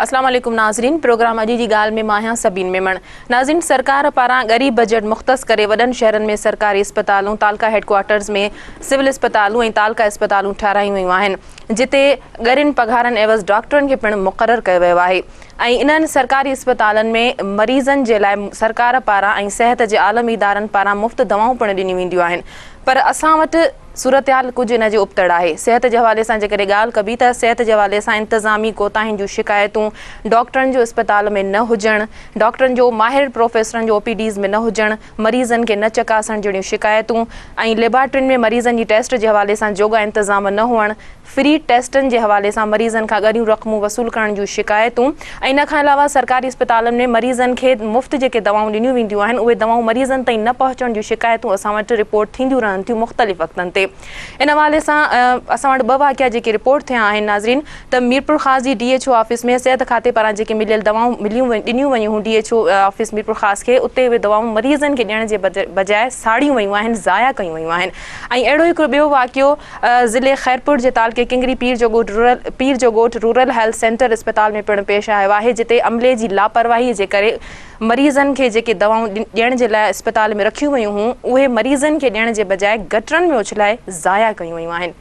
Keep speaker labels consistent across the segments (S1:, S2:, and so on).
S1: اسلام عليڪم ناظرين پروگرام اڄ جي ڳالهه ۾ مان آهيان سبين ميمڻ ناظرين سرڪار پاران ڳري بجيٽ مختص ڪري وڏن شهرن ۾ سرڪاري اسپتالون تعلقه هيڊ ڪوارٽرز ۾ سول اسپتالون ۽ تعلقه اسپتالون ٺهرايون ويون آهن جتي ڳرين پگهارن عيوض ڊاڪٽرن کي پڻ مقرر ڪيو ويو آهي ۽ انهن سرڪاري اسپتالن ۾ مريضن جي لاء سرڪار پاران ۽ صحت جي عالمي ادارن پاران مفت دوائون پڻ ڏنيون وينديون آهن پر اسان وٽ صورتحال ڪجهه ان جي ابتڙ آهي. صحت جي حوالي سان جيڪڏهن ڳالهه ڪبي ته صحت جي حوالي سان انتظامي ڪوتاهين جون شڪايتون، ڊاڪٽرن جو اسپتال ۾ نه هجڻ، ڊاڪٽرن جو ماهر پروفيسرن جو او پي ڊيز ۾ نه هجڻ، مريضن کي نه چڪاسڻ جهڙيون شڪايتون ۽ ليبارٽرين ۾ مريضن جي ٽيسٽ جي حوالي سان جوڳا انتظام نه هئڻ، فري ٽيسٽن جي حوالي سان مريضن کان ڳريون رقمون وصول ڪرڻ جون شڪايتون ۽ ان کان علاوه سرڪاري اسپتالن ۾ مريضن کي مفت جيڪي دوائون ڏنيون وينديون آهن اهي دوائون مريضن تائين نه پهچڻ جون شڪايتون اسان وٽ رپورٽ ٿينديون رهن ٿيون مختلف وقتن تي ان حوالي سان اسان وٽ ٻه واقعا جيڪي رپورٽ ٿيا آهن ناظرين ته ميرپورخاص جي ڊي ايڇ او آفيس ۾ صحت کاتي پاران جيڪي مليل دوائون مليون ڏنيون ويون هيون D H O office Mirpurkhas کي اتي اهي دوائون مريضن کي ڏيڻ جي بجاء ساڙيون ويون آهن ضايع ڪيون ويون آهن ۽ اهڙو هڪڙو ٻيو واقعو ضلعي خيرپور جي تعلقي ڪنگري پير جو ڳوٺ رورل پير جو ڳوٺ رورل هيلٿ سينٽر اسپتال ۾ پڻ پيش آيو آهي جتي عملي جي لاپرواهي جي ڪري مريضن کي جيڪي دوائون ڏيڻ جي لاء اسپتال ۾ رکيون ويون هيون اهي مريضن کي ڏيڻ جي بجاء گٽرن ۾ اڇلائي ضايع ڪيون ويون آهن.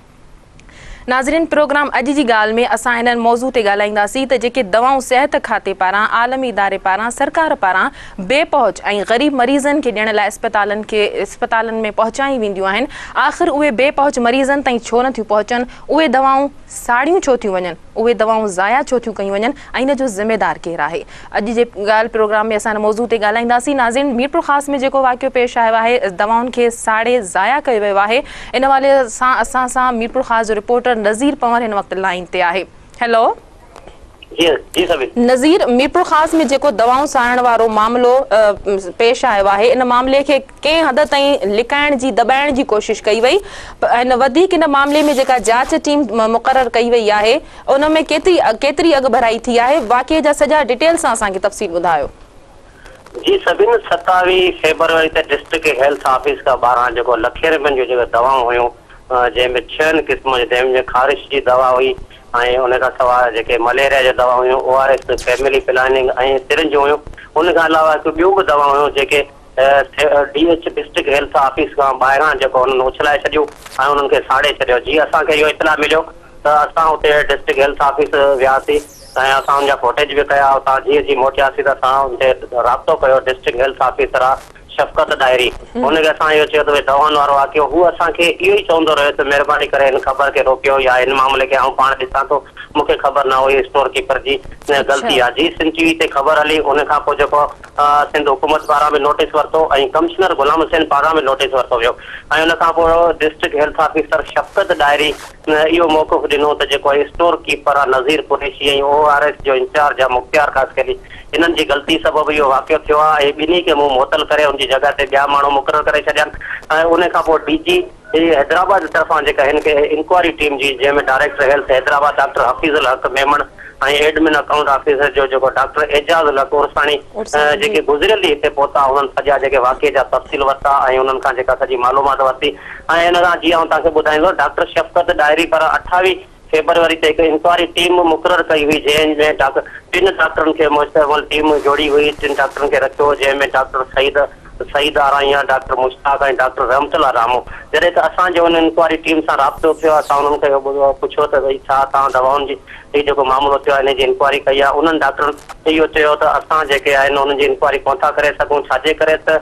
S1: ناظرين پروگرام اڄ جي ڳالهه ۾ اسان انهن موضوع تي ڳالهائينداسين ته جيڪي دوائون صحت کاتي پاران عالمي اداري پاران سرڪار پاران بي پهچ ۽ غريب مريضن کي ڏيڻ لاء اسپتالن کي اسپتالن ۾ پهچايون وينديون آهن آخر اهي بي پهچ مريضن تائين ڇو نه ٿيون پهچن اهي دوائون ساڙيون ڇو ٿيون وڃن اهي دوائون ضايع ڇو ٿيون ڪيون وڃن ۽ ان جو ذميدار ڪير آهي اڄ جي ڳالهه پروگرام ۾ اسان ان موضوع تي ڳالهائينداسين ناظرين ميرپورخاص ۾ جيڪو واقعو پيش آيو آهي دوائن کي ساڙي ضايع ڪيو ويو آهي ان حوالي سان اسان سان ميرپورخاص جو رپورٽر نذير پنور هن وقت لائين تي آهي هيلو.
S2: جي جي سبين.
S1: نذير، ميرپورخاص ۾ جيڪو دوائون ساڙڻ وارو معاملو پيش آيو آهي ان معاملي کي ڪنهن حد تائين لڪائڻ جي دٻائڻ جي ڪوشش ڪئي وئي ۽ وڌيڪ ان معاملي ۾ جيڪا جاچ ٽيم مقرر ڪئي وئي آهي ان ۾ ڪيتري ڪيتري اڳڀرائي ٿي آهي واقعي جا سڄا ڊيٽيل سان اسان کي تفصيل ٻڌايو.
S2: جي سبين، 27 فيبروري تي ڊسٽرڪٽ هيلٿ آفيس کان ٻاهران جيڪو لکين رپين جون جيڪي دوائون هيون جنهن ۾ ڇهن قسم جون جنهن ۾ خارش جي دوا هئي ۽ ان کان سواء جيڪي مليريا جون دوائون هيون، O R S, family planning ۽ سرنجون هيون، ان کان علاوه هڪ ٻيون به دوائون هيون جيڪي D H district health office کان ٻاهران جيڪو انهن اڇلائي ڇڏيون ۽ انهن کي ساڙي ڇڏيو جيئن اسان کي اهو اطلاع مليو ته اسان اتي ڊسٽرڪٽ هيلٿ آفيس وياسين ۽ اسان ان جا فوٽيج به ڪيا اتان جيئن جيئن موٽياسين ته اسان ان تي رابطو ڪيو ڊسٽرڪٽ هيلٿ آفيسر آ شفقت ڏاهري هن کي اسان اهو چيو ته ڀئي دوائن وارو واقعو هو اسان کي اهو ئي چوندو رهيو ته مهرباني ڪري هن خبر کي روڪيو يا هن معاملي کي آئون پاڻ ڏسان ٿو مون کي خبر نه هئي اسٽور ڪيپر جي غلطي آ جي سنڌ ٽي وي تي خبر هلي ان کان پوء جيڪو سنڌ حڪومت پاران به نوٽيس ورتو ۽ ڪمشنر غلام حسين پاران به نوٽيس ورتو ويو ۽ ان کان پوء district health officer Shafqat Dahri اهو موقف ڏنو ته جيڪو اسٽور ڪيپر آ Nazir Qureshi ۽ O R S جو انچارج آ مختيار خاصخيلي انهن جي غلطي سبب اهو واقعو ٿيو آهي ۽ ٻنهي کي مون معطل ڪري ان جي جڳهه تي ٻيا ماڻهو مقرر ڪري ڇڏيا آهن ۽ ان کان پوء ڊي جي حيدرآباد طرفان جيڪا هن کي انڪوائري ٽيم جي جنهن ۾ director health Hyderabad doctor Hafeez ul Haq Memon ۽ admin account officer جو جيڪو ڊاڪٽر اعجاز الحق عرساڻي جيڪي گذريل ڏينهن هتي پهتا انهن سڄا جيڪي واقعي جا تفصيل ورتا ۽ انهن کان جيڪا سڄي معلومات ورتي ۽ ان کان جيئن آئون توهان کي ٻڌائيندو ڊاڪٽر شفقت ڏاهري پر 28 فيبروري تي هڪ انڪوائري ٽيم مقرر ڪئي هئي جنهن ۾ ٽن ڊاڪٽرن کي مشتمل ٽيم جوڙي هئي، ٽن ڊاڪٽرن کي رکيو هو جنهن ۾ doctor Saeed Saeed Araiyan, doctor Mushtaq ۽ doctor Rahmat Ullah Ramu. جڏهن ته اسان جو ان انڪوائري ٽيم سان رابطو ٿيو اسان انهن کي اهو پڇيو ته ڀئي ڇا توهان دوائن جي هي جيڪو معاملو ٿيو آهي انهي جي انڪوائري ڪئي آهي انهن ڊاڪٽرن اهو چيو ته اسان جيڪي آهن انهن جي انڪوائري ڪونه ٿا ڪري سگهون ڇاجي ڪري ته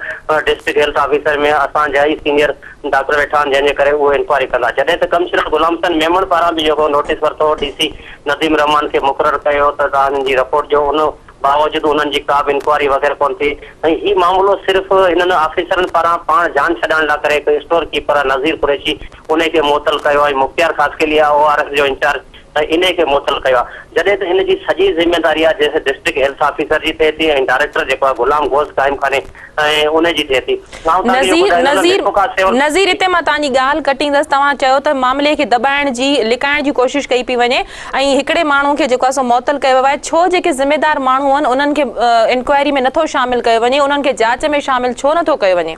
S2: ڊسٽرڪٽ هيلٿ آفيسر ۾ اسان جا ئي سينيئر ڊاڪٽر ويٺا آهن جنهن جي ڪري اهي انڪوائري ڪندا جڏهن ته ڪمشنر غلام حسين ميمڻ پاران به جيڪو نوٽيس ورتو هو ڊي سي نديم الرحمان کي مقرر ڪيو ته توهان جي رپورٽ ڏيو ان باوجود انهن جي ڪا به انڪوائري وغيره ڪونه ٿي ۽ هي معاملو صرف هنن آفيسرن پاران پاڻ جان ڇڏائڻ لاء ڪري هڪ اسٽور ڪيپر آهي نذير قريشي انهي کي معطل ڪيو ۽ مختيار خاصخيلي آهي او آر ايس جو انچارج ۽ انهي کي معطل ڪيو آهي جڏهن ته هن جي سڄي ذميداري آهي جنهن ڊسٽرڪٽ هيلٿ آفيسر جي ٿئي ٿي ۽ ڊائريڪٽر جيڪو آهي غلام غوث قائم خاني ۽ انهي جي ٿئي ٿي. آئون توهان کي اهو
S1: نذير
S2: ٻڌائيندس ته
S1: نذير
S2: ميرپورخاص سول.
S1: نذير هتي مان توهان جي ڳالهه ڪٽيندس توهان چيو ته معاملي کي دٻائڻ جي لڪائڻ جي ڪوشش ڪئي پئي وڃي ۽ هڪڙي ماڻهو کي جيڪو آهي سو معطل ڪيو ويو آهي ڇو جيڪي ذميدار ماڻهو آهن انهن کي انڪوائري ۾ نٿو شامل ڪيو وڃي انهن کي جاچ ۾ شامل ڇو نٿو ڪيو وڃي؟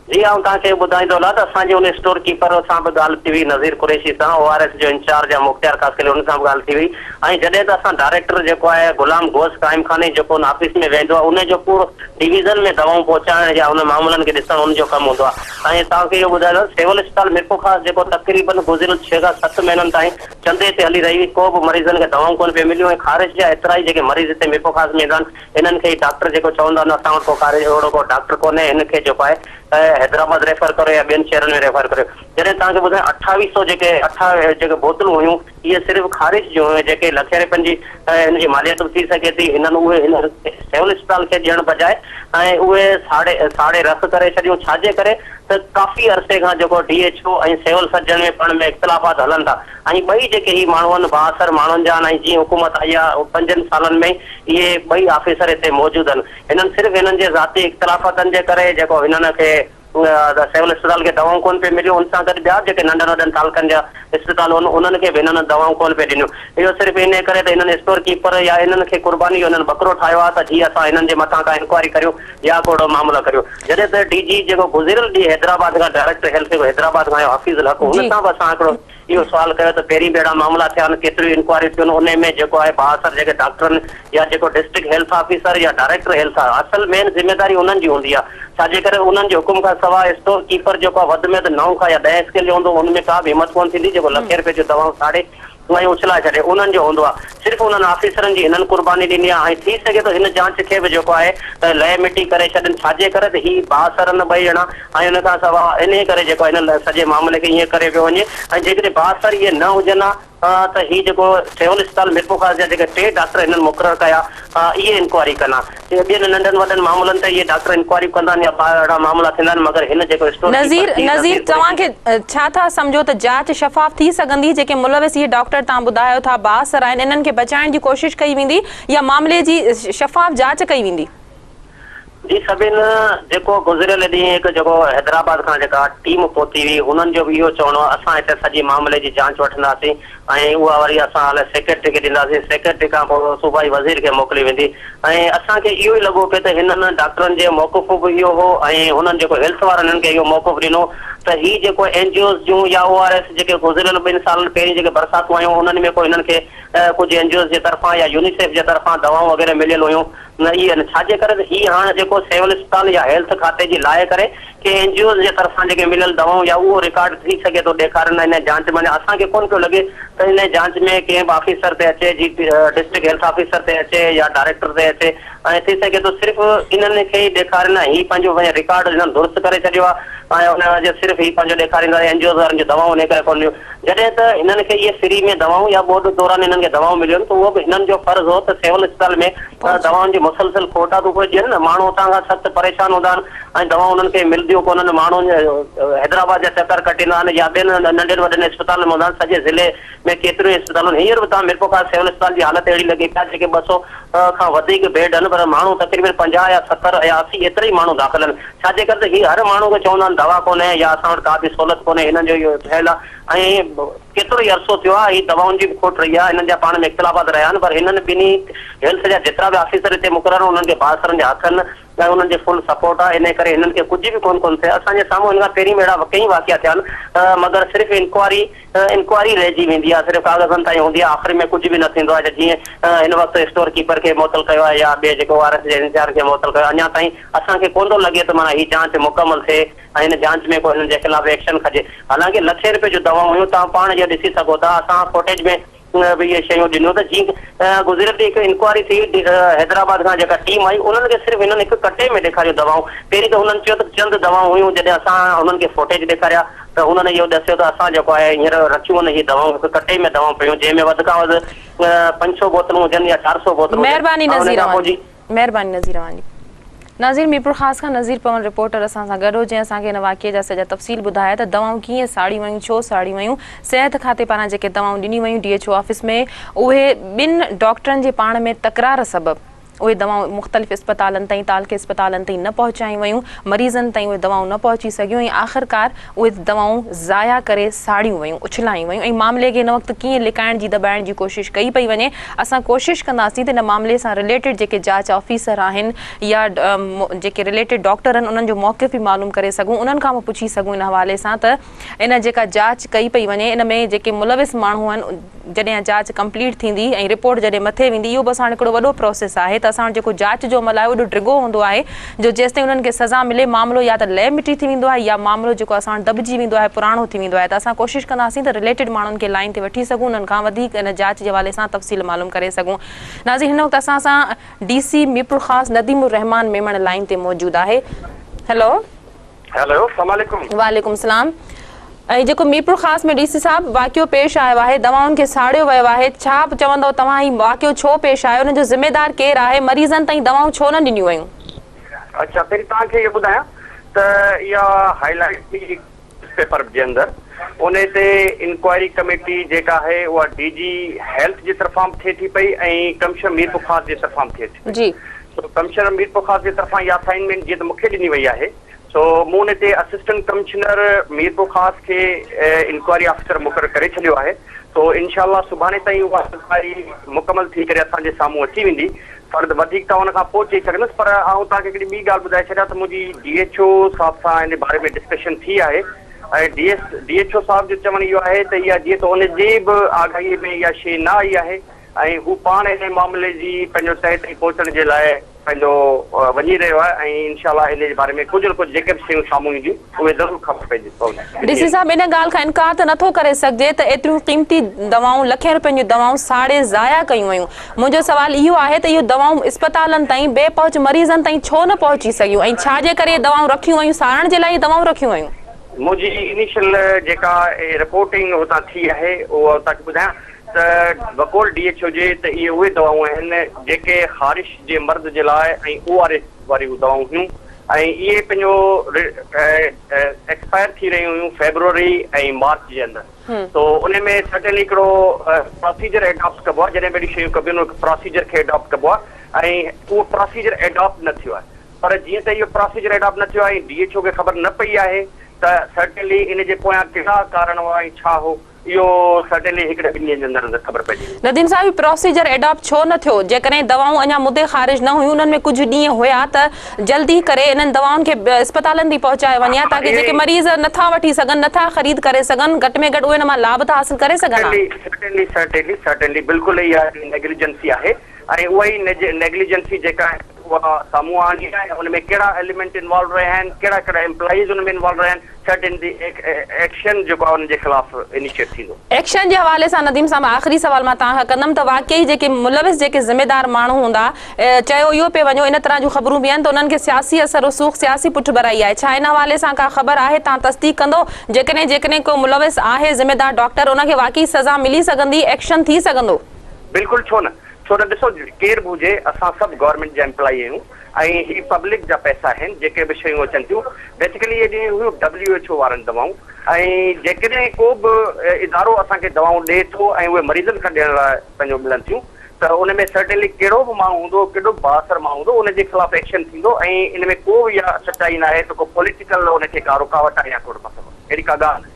S2: جي آئون توهان کي ٻڌائيندو هلان ته اسان جي ان اسٽور ڪيپر سان به ڳالهه ٿي هئي نذير قريشي سان او آر ايس جو انچارج آهي مختيار خاصخيلي ان سان به ڳالهه ٿي هئي ۽ جڏهن ته اسان ڊائريڪٽر جيڪو آهي غلام غوث قائم خاني جيڪو ان آفيس ۾ ويندو آهي ان جو پورو ڊويزن ۾ دوائون پهچائڻ يا ان معاملن کي ڏسڻ ان جو ڪم هوندو آهي ۽ توهان کي اهو ٻڌايان ته سول اسپتال ميرپورخاص جيڪو تقريبن گذريل ڇهه کان ست مهينن تائين چندي تي هلي رهي هئي ڪو به مريضن کي دوائون ڪونه پئي مليون ۽ خارش جا ايترا ئي جيڪي مريض هتي ميرپورخاص ۾ ايندا آهن هنن کي ئي ڊاڪٽر جيڪو چوندا آهن اسان وٽ ڪو خارج اهڙو ڪو ڊاڪٽر ڪونهي هن کي جيڪو آهي حيدرآباد ريفر ڪريو يا ٻين شهرن ۾ ريفر ڪريو جڏهن توهان کي ٻڌايان اٺاويهه سو جيڪي اٺا جيڪي بوتلون هيون اهي صرف خارش جون هيون جيڪي لکين رپين جي هن جي ماليت به ٿي سگهي ٿي هنن اهي هن سول اسپتال کي ڏيڻ بجاء ۽ اهي ساڙي ساڙي رک ڪري ڇڏيون ڇاجي ڪري ته ڪافي عرصي کان جيڪو D H O ۽ civil surgeon ۾ پاڻ ۾ اختلافات هلن ٿا ۽ ٻئي جيڪي هي ماڻهو آهن بااثر ماڻهن جا آهن ۽ جيئن حڪومت آئي آهي پنجن سالن ۾ اهي ٻئي آفيسر هتي موجود آهن هنن صرف هنن جي ذاتي اختلافتن جي ڪري جيڪو هنن کي سول اسپتال کي دوائون ڪونه پئي مليون ان سان گڏ ٻيا به جيڪي ننڍن وڏن تعلقن جا اسپتال هن انهن کي به هنن دوائون ڪونه پئي ڏنيون اهو صرف انهي ڪري ته هنن اسٽور ڪيپر يا انهن کي قرباني جو هنن ٻڪرو ٺاهيو آهي ته جي اسان هنن جي مٿان ڪا انڪوائري ڪريون يا ڪو اهڙو معاملو ڪريون جڏهن ته ڊي جي جيڪو گذريل ڏينهن حيدرآباد کان ڊائريڪٽر هيلٿ جيڪو حيدرآباد کان آيو حفيظ الحق هن سان به اسان هڪڙو اهو سوال ڪيو ته پهرين به اهڙا معاملا ٿيا آهن، ڪيتريون انڪوائريون ٿيون آهن، انهي ۾ جيڪو آهي بااثر جيڪي ڊاڪٽرن يا جيڪو ڊسٽرڪٽ هيلٿ آفيسر يا ڊائريڪٽر هيلٿ آهي اصل مين ذميداري انهن جي هوندي آهي ڇا جي ڪري انهن جي حڪم کان سواء اسٽور ڪيپر جيڪو آهي وڌ ۾ وڌ نو کان يا ڏهه اسڪيل جو هوندو ان ۾ ڪا به همت ڪونه ٿيندي جيڪو لکين رپين جون دوائون ساڙي ۽ اڇلائي ڇڏي انهن جو هوندو آهي صرف انهن آفيسرن جي هنن قرباني ڏني آهي ۽ ٿي سگهي ٿو هن جانچ کي به جيڪو آهي ته لئه مٽي ڪري ڇڏين ڇاجي ڪري ته هي بااثر آهن ٻئي ڄڻا ۽ ان کان سواء انهي ڪري جيڪو آهي هن سڄي معاملي کي ائين ڪري پيو وڃي ۽ جيڪڏهن بااثر اهي نه هجن ها ته هي جيڪو سول اسپتال ميرپورخاص جا جيڪي ٽي ڊاڪٽر هنن مقرر ڪيا اهي انڪوائري ڪن ها ٻين ننڍن وڏن معاملن تي اهي ڊاڪٽر انڪوائريون ڪندا آهن يا ٻا اهڙا معاملا ٿيندا آهن مگر هن جيڪو اسٽور
S1: نذير
S2: ڪيپر جي
S1: نذير
S2: نذير
S1: توهان
S2: قريشي
S1: کي ڇا ٿا سمجهو ته جاچ شفاف ٿي سگهندي جيڪي ملوث اهي ڊاڪٽر توهان ٻڌايو ٿا بااثر آهن انهن کي بچائڻ جي ڪوشش ڪئي ويندي يا معاملي جي شفاف جاچ ڪئي ويندي؟
S2: جي سڀن جيڪو گذريل ڏينهن هڪ جيڪو حيدرآباد کان جيڪا ٽيم پهتي هئي انهن جو به اهو چوڻ هو اسان هتي سڄي معاملي جي جانچ وٺنداسين ۽ اها وري اسان هل سيڪريٽري کي ڏينداسين سيڪريٽري کان پوء صوبائي وزير کي موڪلي ويندي ۽ اسان کي اهو ئي لڳو پئي ته هنن ڊاڪٽرن جي موقف به اهو هو ۽ هنن جيڪو هيلٿ وارن هنن کي اهو موقف ڏنو ته هي جيڪو اين جي اوز جون يا او آر ايس جيڪي گذريل ٻن سالن پهرين جيڪي برساتون آيون انهن ۾ ڪو هنن کي ڪجهه اين جي اوز جي طرفان يا يونيسيف جي طرفان دوائون وغيره مليل هيون نه ئي آهن ڇا جي ڪري ته هي هاڻ جيڪو سول اسپتال يا هيلٿ کاتي جي لاء ڪري ڪي اين جي اوز جي طرفان جيڪي مليل دوائون يا اهو رڪارڊ ٿي سگهي ٿو ڏيکارين ان جانچ ۾ اسان کي ڪونه پيو لڳي ته ان جانچ ۾ ڪنهن به آفيسر تي اچي جي ڊسٽرڪٽ هيلٿ آفيسر تي اچي يا ڊائريڪٽر تي اچي ۽ ٿي سگهي ٿو صرف انهن کي ئي ڏيکارين ۽ هي پنهنجو پنهنجو رڪارڊ انهن درست ڪري ڇڏيو آهي ۽ ان جي صرف هي پنهنجو ڏيکاريندا اين جي اوز وارن جون دوائون انهي ڪري ڪونه ڏنيون جڏهن ته هنن کي اهي فري ۾ دوائون يا ٻوڏ دوران هنن کي دوائون مليون ته اهو به هنن جو فرض هو ته سول اسپتال ۾ دوائن جي مسلسل کوٽ آهي ته اهي ڏين نه ماڻهو اتان کان سخت پريشان هوندا آهن ۽ دوائون انهن کي ملنديون ڪونهن ماڻهو حيدرآباد جا چڪر ڪٽيندا آهن يا ٻين ننڍين وڏين اسپتالن ۾ هوندا آهن سڄي ضلعي ۾ ڪيتريون ئي اسپتالون آهن هينئر به توهان ميرپورخاص سول اسپتال جي حالت اهڙي لڳي پئي آهي جيڪي 200 کان وڌيڪ بيڊ آهن پر ماڻهو تقريبن 50 يا 70 يا 80 ايترا ئي ماڻهو داخل آهن ڇا جي ڪري ته هي هر ماڻهو کي چوندا آهن دوا ڪونهي يا اسان وٽ ڪا به سهولت ڪونهي هنن جو اهو ٺهيل آهي ۽ ڪيترو ئي عرصو ٿيو آهي هي دوائن جي به کوٽ رهي آهي هنن جا پاڻ ۾ اختلافات رهيا آهن پر هنن ٻنهي هيلٿ جا جيترا به آفيسر هتي مقرر آهن انهن کي بااثرن جا هٿ آهن ۽ انهن جي فل سپورٽ آهي انهي ڪري هنن کي ڪجهه به ڪونه ڪونه ٿئي اسان جي سامهون هن کان پهرين به اهڙا ڪئين واقعا ٿيا آهن مگر صرف انڪوائري انڪوائري رهجي ويندي آهي صرف ڪاغذن تائين هوندي آهي آخر ۾ ڪجهه به نه ٿيندو آهي جيئن هن وقت اسٽور ڪيپر کي معطل ڪيو آهي يا ٻئي جيڪو او آر ايس جي انچارج کي معطل ڪيو آهي اڃا تائين اسان کي ڪونه ٿو لڳي ته معنيٰ هي جانچ مڪمل ٿئي ۽ هن جانچ ۾ ڪو هنن جي خلاف ايڪشن کڄي حالانڪه لکين رپين جون دوائون هيون توهان پاڻ اهو ڏسي سگهو ٿا اسان فوٽيج ۾ به اهي شيون ڏنيون ته جي گذريل ڏينهن هڪ انڪوائري ٿي حيدرآباد کان جيڪا ٽيم آئي انهن کي صرف هنن هڪ ڪٽي ۾ ڏيکاريون دوائون پهرين ته هنن چيو ته چند دوائون هيون جڏهن اسان هنن کي فوٽيج ڏيکاريا ته هنن اهو ڏسيو ته اسان جيڪو آهي هينئر رکيون آهن اهي دوائون هڪ ڪٽي ۾ دوائون پيون جنهن ۾ وڌ کان وڌ 500 بوتلون هجن يا 400 بوتلون هجن
S1: مهرباني
S2: ۽ ان
S1: نذير
S2: کان پوء
S1: اوهان
S2: جي
S1: جي مهرباني نذير اوهان جي. ناظرين ميرپورخاص کان نذير پون رپورٽر اسان سان گڏ هو جنهن اسان کي هن واقعي جا سڄا تفصيل ٻڌايا ته دوائون ڪيئن ساڙيون ويون ڇو ساڙيون ويون صحت کاتي پاران جيڪي دوائون ڏنيون ويون ڊي ايڇ او آفيس ۾ اهي ٻن ڊاڪٽرن جي پاڻ ۾ تڪرار سبب. اهي دوائون مختلف اسپتالن تائين تعلقي اسپتالن تائين نه پهچايون ويون، مريضن تائين اهي دوائون نه پهچي سگهيون ۽ آخرڪار اهي دوائون ضايع ڪري ساڙيون ويون، اڇلايون ويون ۽ معاملي کي هن وقت ڪيئن لڪائڻ جي دٻائڻ جي ڪوشش ڪئي پئي وڃي. اسان ڪوشش ڪنداسين ته ان معاملي سان رليٽيڊ جيڪي جاچ آفيسر آهن يا جيڪي رليٽيڊ ڊاڪٽر آهن انهن جو موقف به معلوم ڪري سگهون انهن کان به پڇي سگهون ان حوالي سان ته ان جيڪا جاچ ڪئي پئي وڃي ان ۾ جيڪي ملوث ماڻهو آهن جڏهن اها جاچ ڪمپليٽ ٿيندي ۽ رپورٽ جڏهن مٿي ويندي اهو به اسان وٽ هڪڙو وڏو پروسيس آهي ته اسان وٽ جيڪو جاچ جو عمل آهي اهو ايڏو ڊگهو هوندو آهي جو جيستائين انهن کي سزا ملي معاملو يا ته لئه مٽي ٿي ويندو آهي يا معاملو جيڪو اسان وٽ دٻجي ويندو آهي پراڻو ٿي ويندو آهي ته اسان ڪوشش ڪنداسين ته رليٽيڊ ماڻهن کي لائين تي وٺي سگهون انهن کان وڌيڪ ان جاچ جي حوالي سان تفصيل معلوم ڪري سگهون ناظرين هن وقت اسان سان ڊي سي ميرپورخاص نديم الرحمان ميمڻ لائين تي موجود آهي هيلو.
S3: هيلو السلام عليڪم.
S1: وعليڪم السلام ۽ جيڪو ميرپورخاص ۾ ڊي سي صاحب واقعو پيش آيو آهي دوائن کي ساڙيو ويو آهي ڇا چوندو توهان هي واقعو ڇو پيش آيو ان جو ذميدار ڪير آهي مريضن تائين دوائون ڇو نه ڏنيون ويون.
S3: اڇا پهرين توهان کي اهو ٻڌايان ته اها هائي لائيٽ ٿي نيوز پيپر جي اندر ان تي انڪوائري ڪميٽي جيڪا آهي اها ڊي جي هيلٿ جي طرفان به ٿئي ٿي پئي ۽ ڪمشنر ميرپورخاص جي طرفان به ٿئي ٿي پئي
S1: جي.
S3: سو ڪمشنر ميرپورخاص جي طرفان اها اسائنمينٽ جيئن ته مون کي ڏني وئي آهي سو مون ان تي اسسٽنٽ ڪمشنر ميرپورخاص کي انڪوائري آفيسر مقرر ڪري ڇڏيو آهي سو انشاء الله سڀاڻي تائين اها انڪوائري مڪمل ٿي ڪري اسان جي سامهون اچي ويندي فرد وڌيڪ ته ان کان پوء چئي سگهندس پر آئون توهان کي هڪڙي ٻي ڳالهه ٻڌائي ڇڏيان ته منهنجي ڊي ايڇ او صاحب سان ان باري ۾ ڊسڪشن ٿي آهي ۽ D S D H O صاحب جو چوڻ اهو آهي ته اها جيئن ته ان جي به آگاهي ۾ اها شيء نه آئي آهي ۽ هو پاڻ انهي معاملي جي پنهنجو تهه تائين پهچڻ جي لاء پنهنجو وڃي رهيو آهي ۽ انشاء الله انهي جي باري ۾ ڪجهه نه ڪجهه جيڪي به شيون سامهون اينديون اهي ضرور خبر پئجي پوندي.
S1: ڊي سي صاحب ان ڳالهه کان انڪار ته نٿو ڪري سگهجي ته ايتريون قيمتي دوائون لکين روپين جون دوائون ساڙي ضايع ڪيون ويون منهنجو سوال اهو آهي ته اهي دوائون اسپتالن تائين بي پهچ مريضن تائين ڇو نه پهچي سگهيون ۽ ڇا جي ڪري اهي دوائون رکيون ويون ساڙڻ جي لاء اهي دوائون رکيون ويون.
S3: منهنجي انيشل جيڪا رپورٽنگ هتان ٿي آهي اها توهان کي ٻڌايان ته بقول ڊي ايڇ او جي ته اهي اهي دوائون آهن جيڪي خارش جي مرض جي لاء ۽ او آر ايس واريون دوائون هيون ۽ اهي پنهنجو ايڪسپائر ٿي رهيون هيون فيبروري ۽ مارچ جي اندر سو ان ۾ سرٽنلي هڪڙو پراسيجر ايڊاپٽ ڪبو آهي جڏهن به اهڙيون شيون ڪبيون آهن پراسيجر کي ايڊاپٽ ڪبو آهي ۽ اهو پراسيجر ايڊاپٽ نه ٿيو آهي پر جيئن ته اهو پراسيجر ايڊاپٽ نه ٿيو آهي ۽ ڊي ايڇ او کي خبر نه پئي آهي ته سرٽنلي ان جي پويان ڪهڙا ڪارڻ هئا ۽ ڇا هو اهو سرٽينلي هڪڙي ٻن ڏينهن جي اندر اندر خبر پئجي ويندي.
S1: نديم صاحب هي پروسيجر ايڊاپٽ ڇو نه ٿيو؟ جيڪڏهن دوائون اڃا مدي خارج نه هيون انهن ۾ ڪجهه ڏينهن هيا ته جلدي ڪري انهن دوائن کي اسپتالن تائين پهچايو وڃي ها تاڪه جيڪي مريض نٿا وٺي سگهن نٿا خريد ڪري سگهن گهٽ ۾ گهٽ اهي ان مان لاڀ ته حاصل ڪري سگهن ها.
S3: سرٽينلي سرٽينلي سرٽينلي بلڪل اها نيگليجنسي آهي ۽ اها ئي نيگليجنسي جيڪا آهي اها سامهون آڻي آهي ان ۾ ڪهڙا ايليمينٽ انوالو رهيا آهن ڪهڙا ڪهڙا ايمپلائيز ان ۾ انوالو رهيا آهن سرٽينلي ايڪشن جيڪو آهي انهن جي خلاف انيشيٽ ٿيندو.
S1: ايڪشن جي حوالي سان نديم صاحب آخري سوال مان توهان کان ڪندم ته واقعي جيڪي ملوث جيڪي ذميدار ماڻهو هوندا چيو اهو پيو وڃو ان طرح جون خبرون به آهن ته انهن کي سياسي اثر رسوخ سياسي پٺڀرائي آهي ڇا ان حوالي سان ڪا خبر آهي توهان تصديق ڪندو جيڪڏهن جيڪڏهن ڪو ملوث آهي ذميدار ڊاڪٽر ان کي واقعي سزا ملي سگهندي ايڪشن ٿي سگهندو.
S3: بلڪل ڇو نه ڇو نه ڏسو ڪير به هجي اسان سڀ گورنمينٽ جا امپلائي آهيون ۽ هي پبلڪ جا پئسا آهن جيڪي به شيون اچن ٿيون بيسيڪلي اهي ڏنيون هيون ڊبليو ايڇ او وارن دوائون ۽ جيڪڏهن ڪو به ادارو اسان کي دوائون ڏئي ٿو ۽ اهي مريضن کان ڏيڻ لاء پنهنجو ملن ٿيون ته ان ۾ سرٽينلي ڪهڙو به ماڻهو هوندو ڪيڏو به بااثر ماڻهو هوندو ان جي خلاف ايڪشن ٿيندو ۽ ان ۾ ڪو به اها سچائي ناهي ته ڪو پوليٽيڪل ان کي ڪا رڪاوٽ آهي يا ڪو مسئلو اهڙي ڪا ڳالهه ناهي.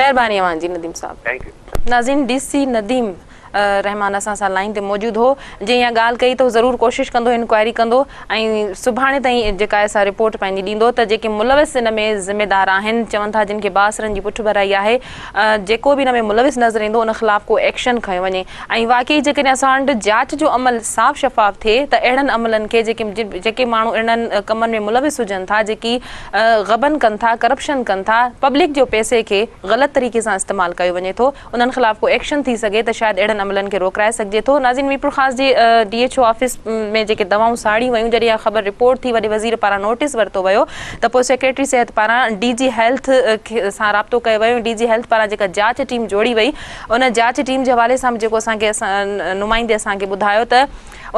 S1: مهرباني اوهان جي نديم صاحب.
S3: Thank you.
S1: ناظرين ڊي سي نديم رحمان اسان سان لائين تي موجود هو جنهن اها ڳالهه ڪئي ته هو ضرور ڪوشش ڪندو انڪوائري ڪندو ۽ سڀاڻي تائين جيڪا آهي سا رپورٽ پنهنجي ڏيندو ته جيڪي ملوث ان ۾ ذميدار آهن چون ٿا جن کي بااثرن جي پٺڀرائي آهي جيڪو به ان ۾ ملوث نظر ايندو ان خلاف ڪو ايڪشن کنيو وڃي ۽ واقعي جيڪڏهن اسان وٽ جاچ جو عمل صاف شفاف ٿئي ته اهڙن عملن کي جيڪي جيڪي ماڻهو اهڙن ڪمن ۾ ملوث هجن ٿا جيڪي غبن ڪن ٿا ڪرپشن ڪن ٿا پبلڪ جو پئسي کي غلط طريقي سان استعمال ڪيو وڃي ٿو انهن خلاف ڪو ايڪشن ٿي سگهي ته شايد اهڙن عملن کي روڪرائي سگهجي ٿو. ناظرين ميرپورخاص جي ڊي ايڇ او آفيس ۾ جيڪي دوائون ساڙيون ويون جڏهن اها خبر رپورٽ ٿي وڏي وزير پاران نوٽيس ورتو ويو ته پوء سيڪريٽري صحت پاران ڊي جي هيلٿ سان رابطو ڪيو ويو ۽ ڊي جي هيلٿ پاران جيڪا جاچ ٽيم جوڙي وئي ان جاچ ٽيم جي حوالي سان به جيڪو اسان کي نمائندي اسان کي ٻڌايو ته.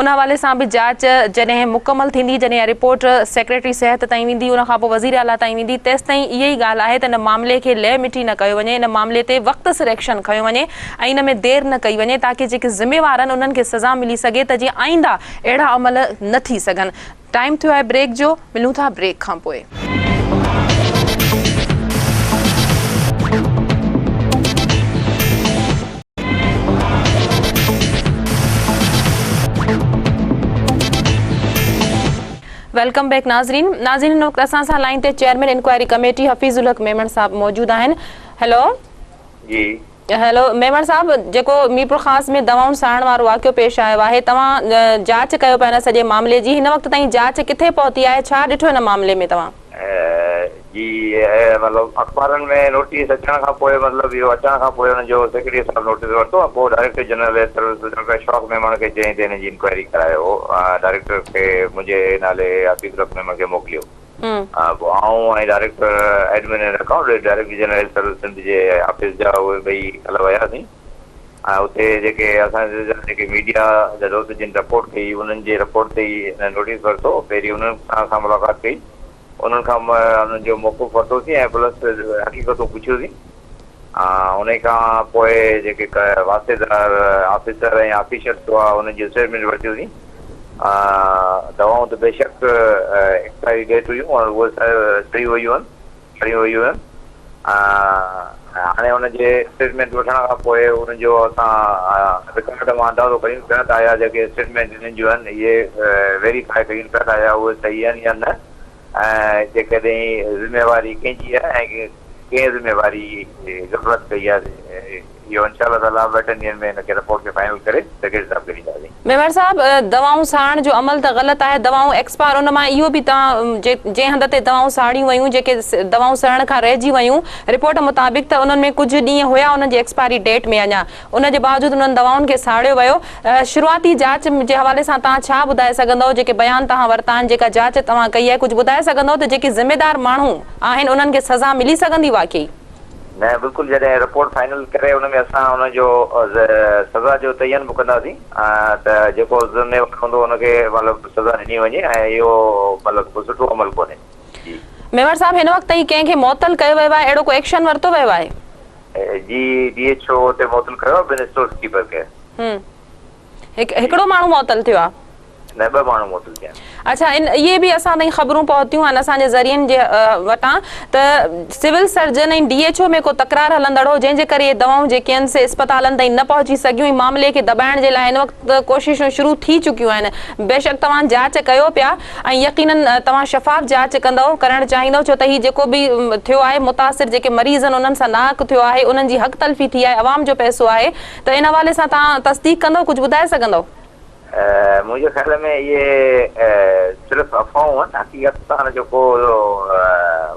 S1: ان حوالي سان به جاچ جڏهن مڪمل ٿيندي، جڏهن اها رپورٽ سيڪريٽري صحت تائين ويندي، ان کان پوء وزير اعليٰ تائين ويندي، تيستائين اها ئي ڳالهه آهي ته ان معاملي کي لئه مٽي نه ڪيو وڃي، ان معاملي تي وقت سر ايڪشن کنيو وڃي ۽ ان ۾ دير نه ڪئي وڃي تاڪه جيڪي ذميوار آهن انهن کي سزا ملي سگهي ته جيئن آئنده اهڙا عمل نه ٿي سگهن. ٽائيم ٿيو آهي بريڪ جو، ملون ٿا بريڪ کان پوء. Welcome back ناظرين ناظرين هن وقت اسان سان لائين تي chairman inquiry committee Hafeez ul Haq Memon صاحب موجود آهن هيلو
S4: جي
S1: هيلو ميمڻ صاحب جيڪو ميرپورخاص ۾ دوائن ساڙڻ وارو واقعو پيش آيو آهي توهان جاچ ڪيو پيا ان سڄي معاملي جي هن وقت تائين جاچ ڪٿي پهتي آهي ڇا ڏٺو ان معاملي ۾ توهان؟
S4: جي مطلب اخبارن ۾ نوٽيس اچڻ کان پوء مطلب اهو اچڻ کان پوء انهن جو سيڪريٽري صاحب نوٽيس ورتو ۽ پوء director general health services doctor Ashfaq Memon کي چيائين ته هن جي انڪوائري ڪرايو ڊائريڪٽر کي منهنجي نالي حفيظ الحق ميمڻ کي موڪليو پوء آئون ۽ director admin and account director general health service Sindh جي آفيس جا اهي ٻئي ڪلهه وياسين ۽ اتي جيڪي اسان جا جيڪي ميڊيا جا دوست جن رپورٽ ڪئي انهن جي رپورٽ تي ئي هن نوٽيس ورتو پهرين انهن سان اسان ملاقات ڪئي انهن کان انهن جو موقف ورتوسين ۽ پلس حقيقتون پڇيوسين انهي کان پوء جيڪي واسطيدار آفيسر ۽ آفيشلس هئا انهن جون اسٽيٽمينٽ ورتيوسين. دوائون ته بيشڪ ايڪسپائري ڊيٽ هيون ۽ اهي سڙي ويون آهن سڙي ويون آهن هاڻي ان جي اسٽيٽمينٽ وٺڻ کان پوء ان جو اسان رڪارڊ مان اندازو ڪيون پيا ته آيا جيڪي اسٽيٽمينٽ انهن جون آهن اهي ويريفائي ڪيون پيا ته آيا اهي صحيح آهن يا نه ۽ جيڪڏهن ذميواري ڪنهن جي آهي ۽ ڪنهن ذميواري غفلت ڪئي آهي اهو انشاء الله تعاليٰ ٻه ٽن ڏينهن ۾ ان کي رپورٽ کي فائنل ڪري سيڪريٽري صاحب کي ڏينداسين.
S1: ميمڻ صاحب دوائون ساڙڻ جو عمل ته غلط آهي دوائون ايڪسپائر ان مان اهو به توهان جنهن هنڌ تي دوائون ساڙيون ويون جيڪي دوائون سڙڻ کان رهجي ويون رپورٽ مطابق ته انهن ۾ ڪجهه ڏينهن هيا انهن جي ايڪسپائري ڊيٽ ۾ اڃا ان جي باوجود انهن دوائن کي ساڙيو ويو شروعاتي جاچ جي حوالي سان توهان ڇا ٻڌائي سگهندؤ جيڪي بيان توهان ورتا آهن جيڪا جاچ توهان ڪئي آهي ڪجهه ٻڌائي سگهندؤ ته جيڪي ذميدار ماڻهو آهن انهن کي سزا ملي سگهندي واقعي؟
S4: نه بلڪل جڏهن رپورٽ فائنل ڪري ان ۾ اسان ان جو سزا جو تعين به ڪنداسين ته جيڪو ذميوار هوندو ان کي مطلب سزا ڏني وڃي ۽ اهو مطلب ڪو سٺو عمل ڪونهي جي.
S1: ميمڻ صاحب هن وقت تائين ڪنهن کي معطل ڪيو ويو آهي اهڙو ڪو ايڪشن ورتو ويو آهي؟
S4: جي ڊي ايڇ او تي معطل ڪيو آهي ٻن اسٽورز ڪيپر کي.
S1: هڪ هڪڙو ماڻهو معطل ٿيو آهي.
S4: نه ٻه ماڻهو معطل ٿيا آهن.
S1: اڇا ان اهي به اسان تائين خبرون پهتيون آهن اسان جي ذريعن جي وٽان ته civil surgeon ۽ D H O ۾ ڪو تڪرار هلندڙ هو جنهن جي ڪري اهي دوائون جيڪي آهن سي اسپتالن تائين نه پهچي سگهيون ۽ معاملي کي دٻائڻ جي لاء هن وقت ڪوششون شروع ٿي چڪيون آهن بيشڪ توهان جاچ ڪيو پيا ۽ يقينن توهان شفاف جاچ ڪندؤ ڪرڻ چاهيندؤ ڇو ته هي جيڪو به ٿيو آهي متاثر جيڪي مريض آهن انهن سان ناحق ٿيو آهي انهن جي حق تلفي ٿي آهي عوام جو پئسو آهي ته ان حوالي سان توهان تصديق ڪندؤ ڪجهه ٻڌائي سگهندؤ؟
S4: منهنجي خيال ۾ اهي صرف افواهون آهن، حقيقت سان ان جو ڪو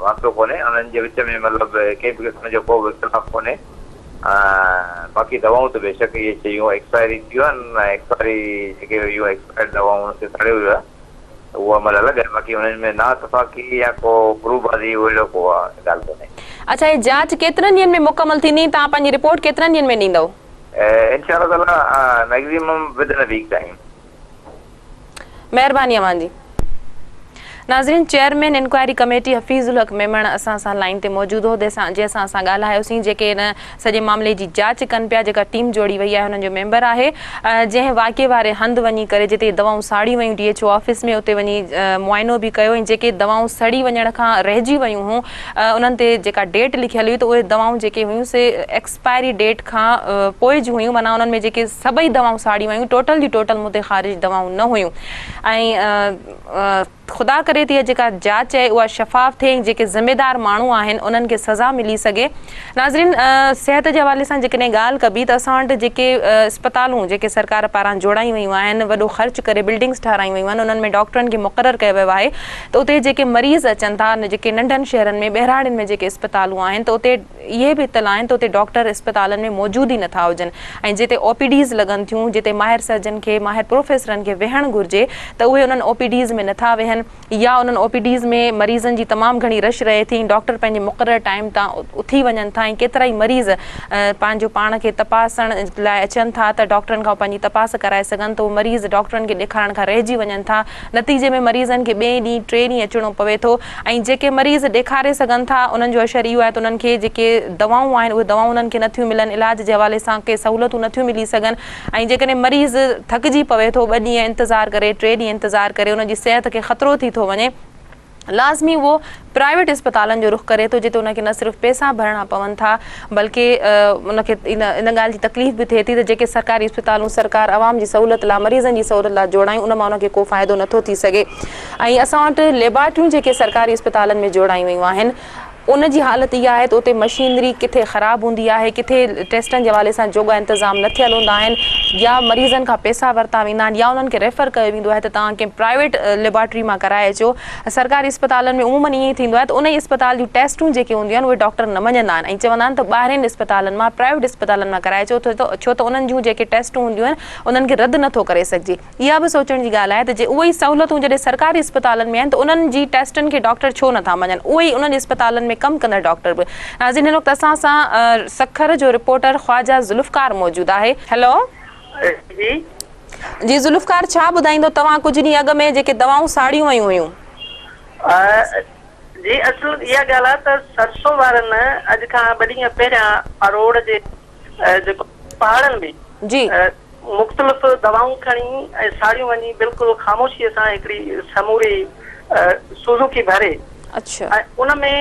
S4: واسطو ڪونهي، انهن جي وچ ۾ مطلب ڪنهن به قسم جو ڪو به اختلاف ڪونهي، باقي دوائون ته بيشڪ اهي شيون ايڪسپائري ٿي ويون آهن ۽ ايڪسپائري جيڪي هيون ايڪسپائرڊ دوائون انهن کي ساڙيو ويو آهي ته اهو عمل الڳ آهي، باقي انهن ۾ نااتفاقي يا ڪو گروپ بازي اهڙو ڪو ڳالهه ڪونهي.
S1: اڇا هي جاچ ڪيترن ڏينهن ۾ مڪمل ٿيندي ۽ توهان پنهنجي رپورٽ ڪيترن ڏينهن ۾ ڏيندؤ؟
S4: انشاء الله تعالي maximum within a week time.
S1: مهرباني اوهان جي. ناظرين chairman inquiry committee Hafeez ul Haq Memon اسان سان لائين تي موجود هو جنهن سان اسان ڳالهايوسين جيڪي ان سڄي معاملي جي جاچ ڪن پيا جيڪا ٽيم جوڙي وئي آهي انهن جو ميمبر آهي جنهن واقعي واري هنڌ وڃي ڪري جتي دوائون ساڙيون ويون ڊي ايڇ او آفيس ۾ اتي وڃي معائنو به ڪيو ۽ جيڪي دوائون سڙي وڃڻ کان رهجي ويون هون انهن تي جيڪا ڊيٽ لکيل هئي ته اهي دوائون جيڪي هيون سي ايڪسپائري ڊيٽ کان پوء جون هيون معنيٰ انهن ۾ جيڪي سڀئي دوائون ساڙيون ويون ٽوٽل جون ٽوٽل مدي خارج دوائون نه هيون ۽ خدا ڪري ته اها جيڪا جاچ آهي اها شفاف ٿئي ۽ جيڪي ذميدار ماڻهو آهن انهن کي سزا ملي سگهي ناظرين صحت جي حوالي سان جيڪڏهن ڳالهه ڪبي ته اسان وٽ جيڪي اسپتالون جيڪي سرڪار پاران جوڙايون ويون آهن وڏو خرچ ڪري بلڊنگس ٺهرايون ويون آهن انهن ۾ ڊاڪٽرن کي مقرر ڪيو ويو آهي ته اتي جيڪي مريض اچن ٿا جيڪي ننڍن شهرن ۾ ٻهراڙين ۾ جيڪي اسپتالون آهن ته اتي اهي به اطلاع آهن ته اتي ڊاڪٽر اسپتالن ۾ موجود ئي نٿا هجن ۽ جتي او پي ڊيز لڳن ٿيون جتي ماهر سرجن کي ماهر پروفيسرن کي ويهڻ گهرجي ته اهي انهن او پي ڊيز ۾ نٿا ويهن يا انهن او پي ڊيز ۾ مريضن جي تمام گهڻي رش رهي ٿي ۽ ڊاڪٽر پنهنجي مقرر ٽائيم تان اٿي وڃن ٿا ۽ ڪيترائي مريض پنهنجو پاڻ کي تپاسڻ لاء اچن ٿا ته ڊاڪٽرن کان پنهنجي تپاس ڪرائي سگهن ته اهي مريض ڊاڪٽرن کي ڏيکارڻ کان رهجي وڃن ٿا نتيجي ۾ مريضن کي ٻئي ڏينهن ٽئين ڏينهن اچڻو پوي ٿو ۽ جيڪي مريض ڏيکاري سگهن ٿا انهن جو اشر اهو آهي ته انهن کي جيڪي دوائون آهن اهي دوائون انهن کي نٿيون ملن علاج جي حوالي سان ڪي سهولتون نٿيون ملي سگهن ۽ جيڪڏهن مريض ٿڪجي پوي ٿو ٻه ڏينهن انتظار ڪري ٽي ڏينهن انتظار ڪري ان جي صحت کي خطرو ٿي ٿو وڃي لازمي اهو پرائيويٽ اسپتالن جو رخ ڪري ٿو جتي ان کي نه صرف پئسا ڀرڻا پون ٿا بلڪه ان کي ان ڳالهه جي تڪليف به ٿئي ٿي ته جيڪي سرڪاري اسپتالون سرڪار عوام جي سهولت لاء مريضن جي سهولت لاء جوڙايون ان مان ان کي ڪو فائدو نٿو ٿي سگهي ۽ اسان وٽ ليبارٽريون جيڪي سرڪاري اسپتالن ۾ جوڙايون ويون آهن ان جي حالت اها آهي ته اتي مشينري ڪٿي خراب هوندي آهي، ڪٿي ٽيسٽن جي حوالي سان جوڳا انتظام نه ٿيل هوندا آهن يا مريضن کان پئسا ورتا ويندا آهن يا انهن کي ريفر ڪيو ويندو آهي ته توهان ڪنهن پرائيويٽ ليبارٽري مان ڪرائي اچو. سرڪاري اسپتالن ۾ عمومن ائين ئي ٿيندو آهي ته انهي اسپتال جون ٽيسٽون جيڪي هونديون آهن اهي ڊاڪٽر نه مڃندا آهن ۽ چوندا آهن ته ٻاهرين اسپتالن مان پرائيويٽ اسپتالن مان ڪرائي اچو ڇو ته انهن جون جيڪي ٽيسٽون هونديون آهن انهن کي رد نه ٿو ڪري سگهجي. اها به سوچڻ جي ڳالهه آهي ته جي اهي ئي سهولتون جڏهن سرڪاري اسپتالن ۾ آهن ته انهن جي ٽيسٽن کي ڊاڪٽر ڇو نٿا مڃن اهي ئي انهن اسپتالن ۾ ڪم ڪندڙ ڊاڪٽر به. ناظرين هن وقت اسان سان سکر جو رپورٽر خواجه ذوالفقار موجود آهي. هيلو.
S5: جي.
S1: جي ذوالفقار ڇا ٻڌائيندو توهان ڪجهه ڏينهن اڳ ۾ جيڪي دوائون ساڙيون ويون هيون.
S5: جي اصل اها ڳالهه آهي ته سرسو وارن اڄ کان ٻه ڏينهن پهريان اروڙ جي جيڪو پهاڙن ۾.
S1: جي.
S5: مختلف دوائون کڻي ۽ ساڙيون وڃي بلڪل خاموشيء سان هڪڙي سموري سوزوڪي ڀري ۽ ان ۾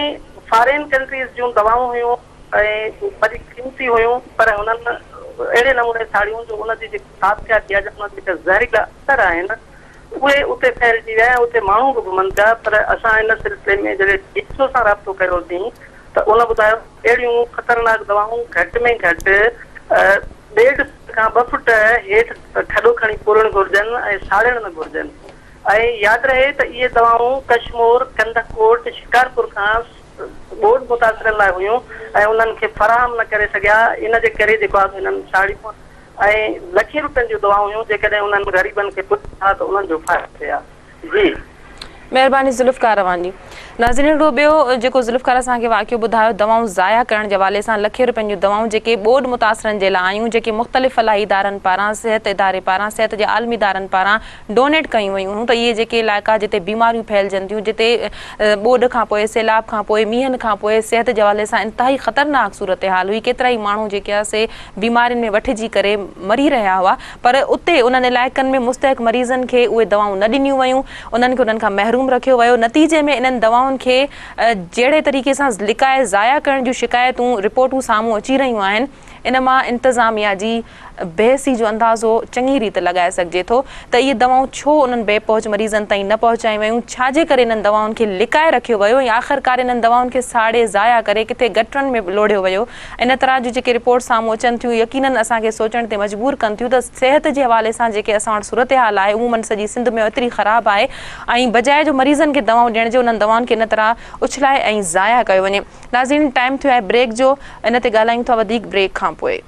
S5: فارين ڪنٽريز جون دوائون هيون ۽ وڏي قيمتي هيون پر هنن اهڙي نموني ساڙيون جو ان جي جيڪي ساڀيا يا ان جا جيڪا زهريلا اثر آهن اهي اتي ڦهلجي ويا ۽ اتي ماڻهو به گهمن پيا پر اسان ان سلسلي ۾ جڏهن ڊي ايڇ او سان رابطو ڪيوسين ته ان ٻڌايو ته اهڙيون خطرناڪ دوائون گهٽ ۾ گهٽ ڏيڍ فٽ کان ٻه فٽ هيٺ کڏو کڻي پورڻ گهرجن ۽ ساڙڻ نه گهرجن ۽ ياد رهي ته اهي دوائون ڪشمور، ڪنڌڪوٽ، شڪارپور کان ٻوڏ متاثرن لاء هيون ۽ انهن کي فراهم نه ڪري سگهيا ان جي ڪري جيڪو آهي سو هنن ساڙيون ۽ لکين روپين جون دوائون هيون جيڪڏهن انهن غريبن کي پڄن ها ته انهن جو فائدو ٿئي ها. جي.
S1: مهرباني ذوالفقار اوهان جي. ناظرين هڪڙو ٻيو جيڪو ذوالفقار اسان کي واقعو ٻڌايو دوائون ضايع ڪرڻ جي حوالي سان لکين روپين جون دوائون جيڪي ٻوڏ متاثرن جي لاء آيون جيڪي مختلف فلاحي ادارن پاران صحت اداري پاران صحت جي عالمي ادارن پاران ڊونيٽ ڪيون ويون هيون ته اهي جيڪي علائقا جتي بيماريون ڦهلجن ٿيون جتي ٻوڏ کان پوء سيلاب کان پوء مينهن کان پوء صحت جي حوالي سان انتهائي خطرناڪ صورتحال هئي ڪيترائي ماڻهو جيڪي آهي سي بيمارين ۾ وٺجي ڪري مري رهيا هئا پر اتي انهن علائقن ۾ مستحق مريضن کي اهي دوائون نه ڏنيون ويون، انهن کي انهن کان محروم رکيو ويو، نتيجي ۾ انهن دوائن کي جهڙي طريقي سان لڪائي ضايع ڪرڻ جون شڪايتون رپورٽون سامهون اچي رهيون آهن، ان مان انتظاميا جي بيحسي جو اندازو چڱي ريت لڳائي سگهجي ٿو ته اهي دوائون ڇو انهن بي پهچ مريضن تائين نه پهچايون ويون، ڇا جي ڪري انهن دوائن کي لڪائي رکيو ويو ۽ آخرڪار انهن دوائن کي ساڙي ضايع ڪري ڪٿي گٽرن ۾ لوڙهيو ويو. ان طرح جون جيڪي رپورٽس سامهون اچن ٿيون يقينن اسان کي سوچڻ تي مجبور ڪن ٿيون ته صحت جي حوالي سان جيڪي اسان وٽ صورتحال آهي عمومن سڄي سنڌ ۾ ايتري خراب آهي ۽ بجاء جو مريضن کي دوائون ڏيڻ جي انهن دوائن کي ان طرح اڇلائي ۽ ضايع ڪيو وڃي. ناظرين ٽائيم ٿيو آهي بريڪ جو ان تي ڳالهايون ٿا وڌيڪ بريڪ کان پوء.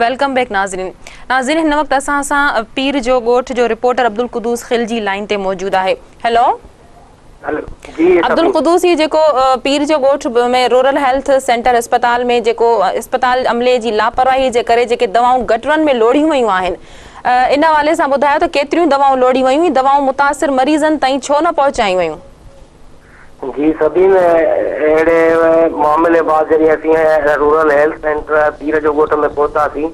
S1: Welcome back ناظرين ناظرين هن وقت اسان سان پير جو ڳوٺ جو رپورٽر عبدالقدوس خلجي لائين تي موجود آهي هيلو عبدالقدوس هي جيڪو پير جو ڳوٺ ۾ رورل هيلٿ سينٽر اسپتال ۾ جيڪو اسپتال عملي جي لاپرواهي جي ڪري جيڪي دوائون گٽرن ۾ لوڙهيون ويون آهن ان حوالي سان ٻڌايو ته ڪيتريون دوائون لوڙهيون ويون هي دوائون متاثر مريضن تائين ڇو نه پهچايون ويون
S2: جي سبين اهڙي معاملي بعد جڏهن اسين رورل هيلٿ سينٽر پير جو ڳوٺ ۾ پهتاسين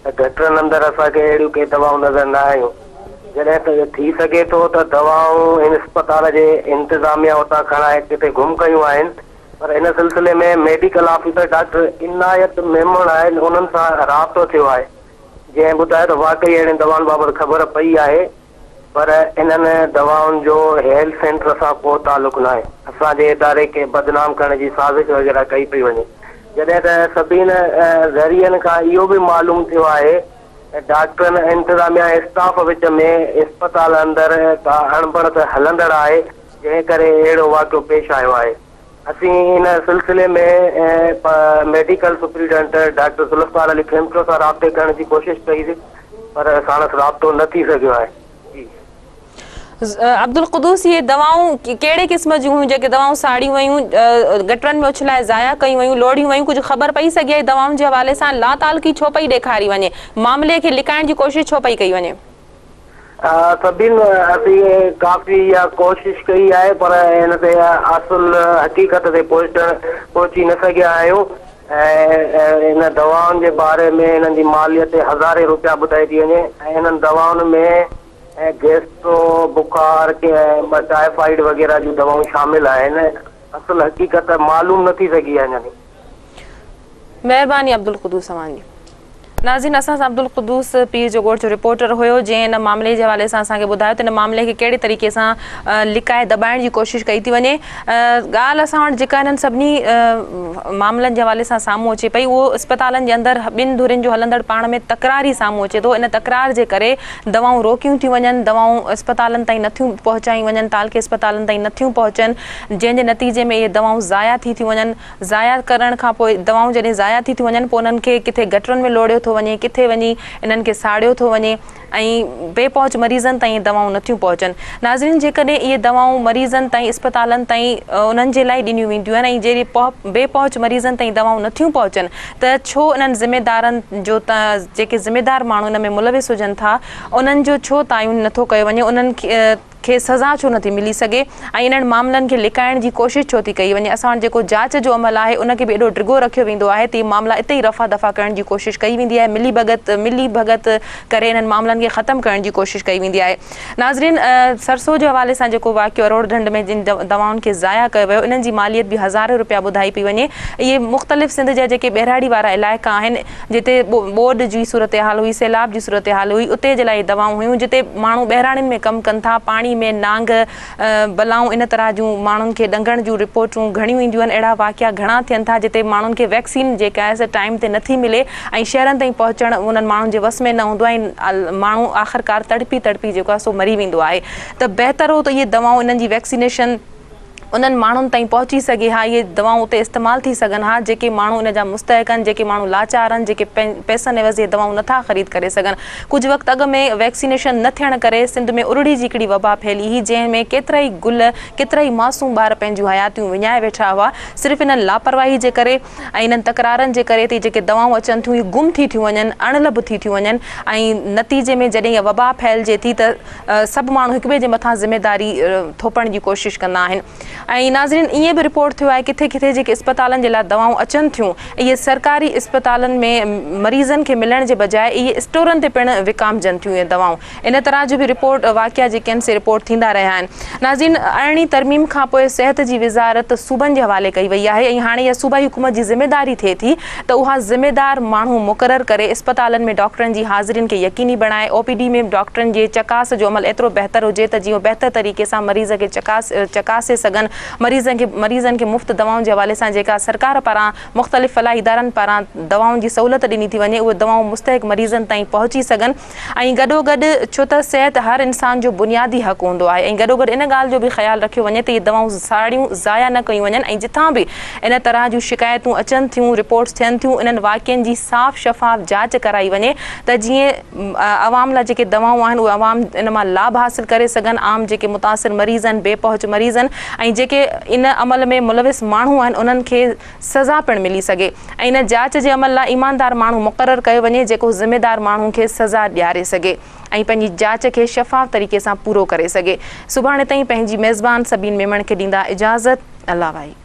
S2: ته گٽرن اندر اسان کي اهڙيون ڪي دوائون نظر نه آيون جڏهن ته ٿي سگهي ٿو ته دوائون هن اسپتال جي انتظاميا اتان کڻائي ڪٿي گم ڪيون آهن پر ان سلسلي ۾ medical officer doctor Inayat Memon آهن انهن سان رابطو ٿيو آهي جنهن ٻڌايو ته واقعي اهڙين دوائن بابت خبر پئي آهي پر انهن دوائن جو هيلٿ سينٽر سان ڪو تعلق ناهي، اسان جي اداري کي بدنام ڪرڻ جي سازش وغيره ڪئي پئي وڃي، جڏهن ته سڀين ذريعن کان اهو به معلوم ٿيو آهي ته ڊاڪٽرن، انتظاميا ۽ اسٽاف وچ ۾ اسپتال اندر ڪا اڻبڻت هلندڙ آهي، جنهن ڪري اهڙو واقعو پيش آيو آهي.
S6: اسين ان سلسلي ۾ medical superintendent doctor Zulfiqar Ali Khemcho سان رابطي ڪرڻ جي ڪوشش ڪئي سي پر ساڻس رابطو نه ٿي سگهيو آهي. جي.
S1: عبدالقدوس اهي دوائون ڪهڙي قسم جون هيون جيڪي دوائون ساڙيون ويون گٽرن ۾ اڇلائي ضايع ڪيون ويون لوڙهيون ويون ڪجهه خبر پئي سگهي آهي دوائن جي حوالي سان لاتعلقي ڇو پئي ڏيکاري وڃي معاملي کي لڪائڻ جي ڪوشش ڇو پئي ڪئي وڃي.
S6: سبين اسين ڪافي اها ڪوشش ڪئي آهي پر ان تي اصل حقيقت تي پهچڻ پهچي نه سگهيا آهيون ۽ ان دوائن جي باري ۾ انهن جي ماليت هزارين روپيا ٻڌائي ٿي وڃي ۽ انهن دوائن ۾ گيسٽرو بخار ٽائيفائيڊ وغيره جون دوائون شامل آهن اصل حقيقت معلوم نه ٿي سگهي آهي اڃا تائين.
S1: مهرباني عبدالقدوس اوهان جي. ناظرين اسان سان عبدالقدوس پير جو ڳوٺ جو رپورٽر هيو جنهن ان معاملي جي حوالي سان اسان کي ٻڌايو ته ان معاملي کي ڪهڙي طريقي سان لڪائي دٻائڻ جي ڪوشش ڪئي ٿي وڃي ڳالهه اسان وٽ جيڪا انهن سڀني معاملن جي حوالي سان سامهون اچي پئي اهو اسپتالن جي اندر ٻن ڌرين جو هلندڙ پاڻ ۾ تڪرار ئي سامهون اچي ٿو ان تڪرار جي ڪري دوائون روڪيون ٿيون وڃن دوائون اسپتالن تائين نٿيون پهچايون وڃن تعلقي اسپتالن تائين نٿيون پهچن جنهن جي نتيجي ۾ اهي دوائون ضايع ٿي ٿيون وڃن ضايع ڪرڻ کان پوء دوائون جڏهن ضايع ٿي ٿيون وڃن پوء انهن کي ڪٿي گٽرن ۾ لوڙهيو ٿو وڃي ڪٿي وڃي انهن کي ساڙيو ٿو وڃي ۽ بي پهچ مريضن تائين اهي دوائون نٿيون پهچن ناظرين جيڪڏهن اهي دوائون مريضن تائين اسپتالن تائين انهن جي لاء ڏنيون وينديون آهن ۽ جي بي پهچ مريضن تائين دوائون نٿيون پهچن ته ڇو انهن ذميدارن جو جيڪي ذميدار ماڻهو ان ۾ ملوث هجن ٿا انهن جو ڇو تعين نٿو ڪيو وڃي انهن کي سزا ڇو نٿي ملي سگهي ۽ انهن معاملن کي لڪائڻ جي ڪوشش ڇو ٿي ڪئي وڃي، اسان وٽ جيڪو جاچ جو عمل آهي ان کي به ايڏو ڊگهو رکيو ويندو آهي ته اهي معاملا اتي ئي رفع دفع ڪرڻ جي ڪوشش ڪئي ويندي آهي، ملي ڀڳت ملي ڀڳت ڪري انهن معاملن کي ختم ڪرڻ جي ڪوشش ڪئي ويندي آهي. ناظرين سرسو جي حوالي سان جيڪو واقعو اروڙ ڍنڍ ۾ جن دوائن کي ضايع ڪيو ويو انهن جي ماليت به هزارين روپيا ٻڌائي پئي وڃي اهي مختلف سنڌ جا جيڪي ٻهراڙي وارا علائقا آهن جتي ٻوڏ جي صورتحال هئي، سيلاب جي صورتحال هئي، اتي جي لاء اهي دوائون هيون، جتي ماڻهو ٻهراڙين ۾ ڪم ڪن ٿا، پاڻي ۾ نانگ، بلائون ان طرح جون ماڻهن کي ڏنگڻ جون رپورٽون گهڻيون اينديون آهن، اهڙا واقعا گهڻا ٿين ٿا، جتي ماڻهن کي ويڪسين جيڪا آهي سا ٽائيم تي نٿي ملي ۽ شهرن تائين پهچڻ انهن ماڻهن جي وس ۾ نه هوندو آهي ۽ ماڻهو آخرڪار تڙپي تڙپي جيڪو آهي سو مري ويندو آهي ته بهتر هو ته اهي دوائون انهن جي ويڪسينيشن انهن ماڻهن تائين پهچي سگهي ها، اهي دوائون اتي استعمال ٿي سگهن ها، جيڪي ماڻهو ان جا مستحق آهن، جيڪي ماڻهو لاچار آهن، جيڪي پئسن عيوض اهي دوائون نٿا خريد ڪري سگهن. ڪجهه وقت اڳ ۾ ويڪسينيشن نه ٿيڻ ڪري سنڌ ۾ ارڙي جي هڪڙي وبا ڦهلي هئي، جنهن ۾ ڪيترائي گل، ڪيترائي معصوم ٻار پنهنجون حياتيون وڃائي ويٺا هئا، صرف انهن لاپرواهي جي ڪري ۽ انهن تڪرارن جي ڪري ته جيڪي دوائون اچن ٿيون اهي گم ٿي ٿيون وڃن، اڻلڀ ٿي ٿيون وڃن ۽ نتيجي ۾ جڏهن اها وبا ڦهلجي ٿي ته سڀ ماڻهو هڪٻئي جي مٿان ذميداري ٿوپڻ جي ڪوشش ڪندا آهن ۽ ناظرين ائين به رپورٽ ٿيو آهي ڪٿي ڪٿي جيڪي اسپتالن جي لاء دوائون اچن ٿيون اهي سرڪاري اسپتالن ۾ مريضن کي ملڻ جي بجاء اهي اسٽورن تي پڻ وڪامجن ٿيون اهي دوائون ان طرح جو به رپورٽ واقعا جيڪي آهن سي رپورٽ ٿيندا رهيا آهن ناظرين ارڙهين ترميم کان پوء صحت جي وزارت صوبن جي حوالي ڪئي وئي آهي ۽ هاڻي اها صوبائي حڪومت جي ذميداري ٿئي ٿي ته اها ذميدار ماڻهو مقرر ڪري اسپتالن ۾ ڊاڪٽرن جي حاضرين کي يقيني بڻائي او پي ڊي ۾ ڊاڪٽرن جي چڪاس جو عمل ايترو بهتر هجي ته جيئن بهتر طريقي سان مريض کي چڪاس چڪاسي سگهن مريضن کي مريضن کي مفت دوائن جي حوالي سان جيڪا سرڪار پاران مختلف فلاحي ادارن پاران دوائن جي سهولت ڏني ٿي وڃي اهي دوائون مستحق مريضن تائين پهچي سگهن ۽ گڏوگڏ ڇو ته صحت هر انسان جو بنيادي حق هوندو آهي ۽ گڏوگڏ ان ڳالهه جو به خيال رکيو وڃي ته اهي دوائون ساڙيون ضايع نه ڪيون وڃن ۽ جتان به ان طرح جون شڪايتون اچن ٿيون رپورٽس ٿين ٿيون انهن واقعن جي صاف شفاف جاچ ڪرائي وڃي ته جيئن عوام لاء جيڪي دوائون آهن اهي عوام ان مان لاڀ حاصل ڪري سگهن عام جيڪي متاثر مريض آهن بي پهچ مريض آهن ۽ جيڪي ان عمل ۾ ملوث ماڻهو آهن انهن کي سزا پڻ ملي سگهي ۽ ان جاچ جي عمل لاء ايماندار ماڻهو مقرر ڪيو وڃي جيڪو ذميدار ماڻهو کي سزا ڏياري سگهي ۽ پنهنجي جاچ کي شفاف طريقي سان پورو ڪري سگهي. سڀاڻي تائين پنهنجي ميزبان سبين ميمڻ کي ڏيندا اجازت. الله واهي.